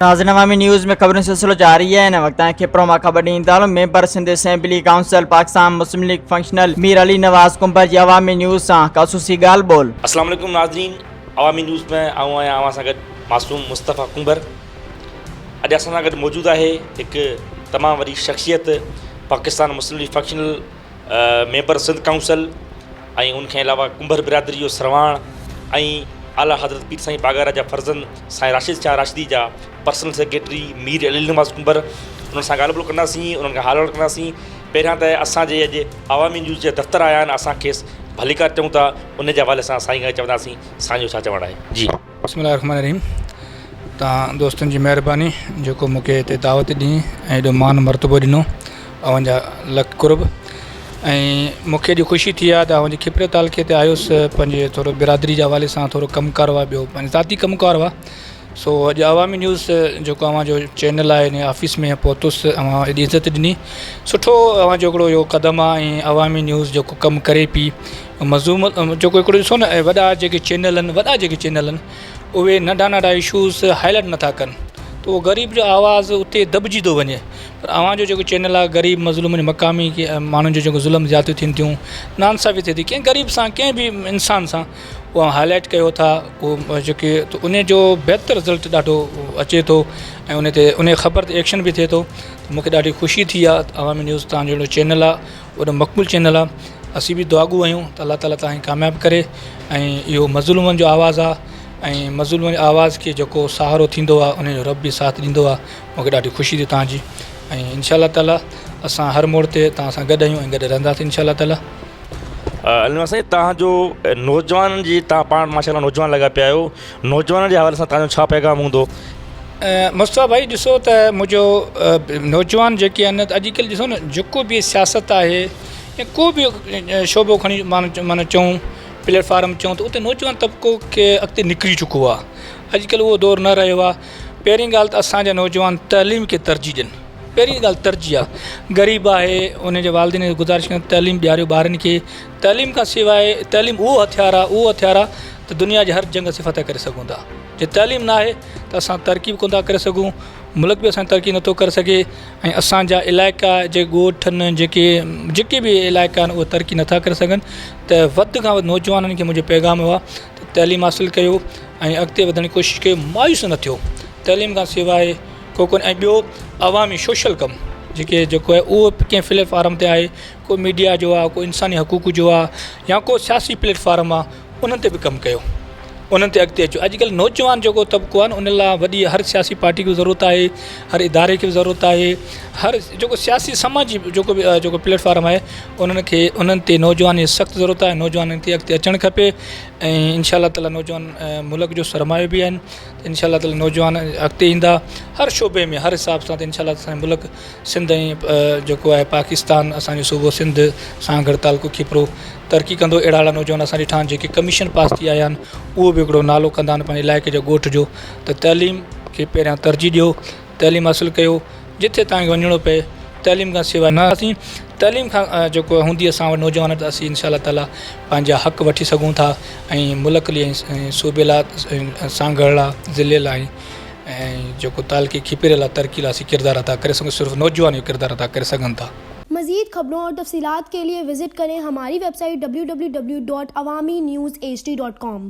ناظرين عوامي نيوز ۾ خبرن جو سلسلو جاري آهي هن وقت تائين کپرو مان خبر ڏيندا هلون member Sindh assembly council Pakistan Muslim League functional Mir Ali Nawaz Kumbhar جي عوامي نيوز سان خصوصي ڳالهه ٻولهه. السلام عليڪم ناظرين عوامي نيوز ۾ آئون آهيان اوهان سان گڏ معصوم مصطفيٰ ڪنڀر اڄ اسان سان گڏ موجود آهي هڪ تمام وڏي شخصيت Pakistan Muslim League functional member Sindh council ۽ ان کان علاوه ڪنڀر برادري جو سرواڻ ۽ اعليٰ حضرت پير سائين پاڳارا جا فرزند سائين راشد شاهه راشدي جا پرسنل سيڪريٽري مير علي نواز ڪنڀر انهن سان ڳالهه ٻولهه ڪنداسين انهن کان حال احوال ڪنداسين پهريان ته اسان جي اڄ عوامي نيوز جي دفتر آيا آهن اسان کيس ڀليڪار چئون ٿا ان جي حوالي سان سائين کان چونداسين سائين جو ڇا چوڻ آهي جي. بسم الله الرحمن الرحيم توهان دوستن جي مهرباني جيڪو مون کي هتي دعوت ڏني ۽ ايڏو مان مرتبو ڏنو اوهان جا لک قرب ۽ مون کي اڄ خوشي ٿي آهي ته اوهان جي کپري تعلقي تي آيس پنهنجي ٿورو برادري جي حوالي سان ٿورو ڪم ڪار هئا ٻيو پنهنجي ذاتي ڪم ڪار هئا سو اڄ عوامي نيوز جيڪو اوهان جو چينل آهي ان آفيس ۾ پهتس اوهان ايڏي عزت ڏني سٺو اوهان جو هڪڙو اهو قدم آهي ۽ عوامي نيوز جيڪو ڪم ڪري پي مظلوم جيڪو هڪڙو ڏسو نه وڏا جيڪي چينل آهن وڏا جيڪي چينل آهن اهي ننڍا ننڍا اشوز هائي لائيٽ نٿا ڪن ته اهو غريب جو آواز اتي دٻجي ٿو وڃي پر اوهان جو جيڪو چينل آهي غريب مظلوم مقامي ماڻهن جو جيڪو ظلم زيادتيون ٿين ٿيون ناانصافي ٿئي ٿي ڪنهن غريب سان ڪنهن به انسان سان اهو هائي لائيٽ ڪيو ٿا اهو جيڪي ته ان جو بهتر رزلٽ ڏاڍو اچي ٿو ۽ ان تي ان خبر تي ايڪشن به ٿئي ٿو مون کي ڏاڍي خوشي ٿي آهي عوامي نيوز تان جو چينل آهي وڏو مقبول چينل آ اسين به دعاگو آهيون ته الله تعالي توهان کي ڪامياب ڪري ۽ اهو مظلومن جو آواز آ ۽ مظلومن جي آواز کي جيڪو سهارو ٿيندو آ ان جو رب به ساٿ ڏيندو آ مون کي ڏاڍي خوشي ٿي توهان جي ۽ انشاء الله تعالي اسان هر موڙ تي توهان سان گڏ آهيون ۽ گڏ رهنداسين انشاء الله تعالي. علي سائين توهان جو نوجوانن جي توهان پاڻ ماشاء الله نوجوان لڳا پيا آهيو نوجوانن جي حوالي سان توهان جو ڇا پيغام هوندو؟ مصطفيٰ ڀائي ڏسو ته منهنجو نوجوان جيڪي آهن ته اڄڪلهه ڏسو نه جيڪو به سياست آهي يا ڪو به شعبو کڻي معنيٰ چئون پليٽ فارم چئون ته اتي نوجوان طبقو کي اڳتي نڪري چڪو آهي اڄڪلهه اهو دور نه رهيو آهي پهرين ڳالهه ته اسانجا نوجوان تعليم کي ترجيح ڏين پهرين ڳالهه ترجيح آهي غريب آهي ان جي والدين کي گذارش ڪن تعليم ڏياريو ٻارن کي تعليم کان سواء تعليم اهو هٿيار آهي اهو هٿيار آهي ته دنيا جي هر جنگ اسين فتح ڪري سگهون ٿا جي تعليم نه آهي ته اسان ترقي به ڪونه ٿا ڪري سگهون ملڪ به اسان ترقي نٿو ڪري سگهي ۽ اسانجا علائقا جي ڳوٺ آهن جيڪي جيڪي به علائقا آهن اهي ترقي نٿا ڪري سگهن ته وڌ کان وڌ نوجوانن کي منهنجو پيغام اهو آهي ته تعليم حاصل ڪيو ۽ اڳتي وڌڻ جي ڪوشش ڪيو مايوس نه ٿيو تعليم کان سواء ڪو ڪونهي ۽ ٻيو عوامي سوشل ڪم جيڪي جيڪو آهي اهو ڪنهن پليٽ فارم تي آهي ڪو ميڊيا جو آهي ڪو انساني حقوق جو آهي يا ڪو سياسي پليٽ فارم آهي انهن تي به ڪم ڪيو انهن تي اڳتي اچو اڄڪلهه نوجوان جيڪو طبقو آهي نه ان لاء وڏي هر سياسي پارٽي کي به ضرورت آهي هر اداري کي به ضرورت آهي هر جيڪو سياسي سماجي جيڪو به جيڪو پليٽ فارم آهي انهن کي انهن تي نوجوان جي سخت ضرورت آهي نوجوانن کي اڳتي اچڻ کپي ۽ انشاء الله تعالي نوجوان ملڪ جو سرمايو به آهن انشاء الله تعالي نوجوان اڳتي ايندا هر شعبي ۾ هر حساب سان ته انشاء الله اسان جو ملڪ سنڌ ۽ جيڪو آهي پاڪستان اسان جو صوبو سنڌ سانگهڙ تعلقو کپرو ترقي ڪندو اهڙا اهڙا نوجوان اسان ڏٺا آهن جيڪي ڪميشن پاس ٿي آيا آهن اهو به هڪڙو نالو ڪندا آهن پنهنجي علائقي جو ڳوٺ جو ته تعليم کي پهريان ترجيح ڏيو تعليم حاصل ڪيو جتي توهان کي وڃڻو پئي تعليم کان سواء نه اسين تعليم کان جيڪو هوندي اسان وٽ نوجوان ته اسين انشاء الله تعالي پنهنجا حق وٺي سگهون ٿا ۽ ملڪ لي ۽ صوبي لاء سانگهڙ لاء ضلعي لاء ۽ جيڪو تعلقي کپري لاء ترقي لاء اسين ڪردار ادا ڪري سگهون صرف نوجوان اهو ڪردار ادا ڪري سگهن ٿا. مزيد خبرون اور تفصيلات کے لئے وزٽ ڪرين ھماري web site www.awamiNewsHD.com.